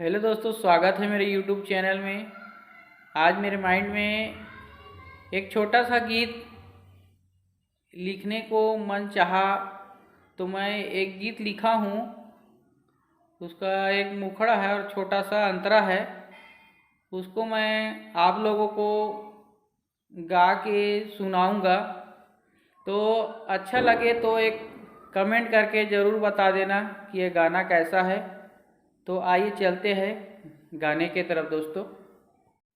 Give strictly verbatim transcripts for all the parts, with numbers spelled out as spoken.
Hello दोस्तों, स्वागत है मेरे यूट्यूब चैनल में। आज मेरे माइंड में एक छोटा सा गीत लिखने को मन चाहा, तो मैं एक गीत लिखा हूँ। उसका एक मुखड़ा है और छोटा सा अंतरा है, उसको मैं आप लोगों को गा के सुनाऊंगा। तो अच्छा लगे तो एक कमेंट करके ज़रूर बता देना कि ये गाना कैसा है। तो आइए, चलते हैं गाने के तरफ दोस्तों।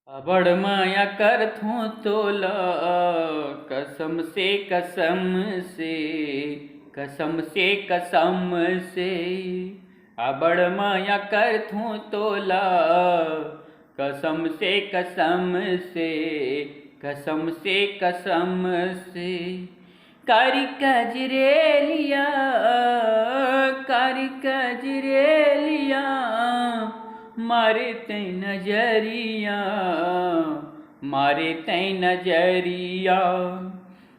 अबड़ माया करथों तोला, कसम से, कसम से, कसम से, कसम से। अबड़ माया करथों तोला, कसम से, कसम से, कसम से, कसम से। कारी कजरेलिया, कारी कजरेलिया, मारे तै नजरिया, मारे तै नजरिया।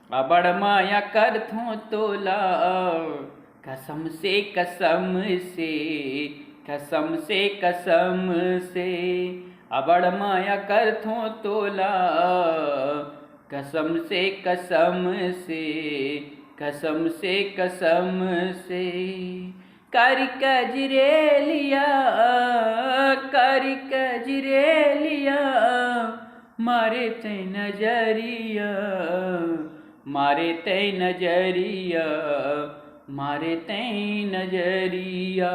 अबड़ माया करथों तोला, कसम से, कसम से, कसम से, कसम से। अबड़ माया करथों तोला, कसम से, कसम से, कसम से, कसम से। कारी कजरेलिया, कारी कजरेलिया, मारे तै नजरिया, मारे तै नजरिया, मारे तै नजरिया।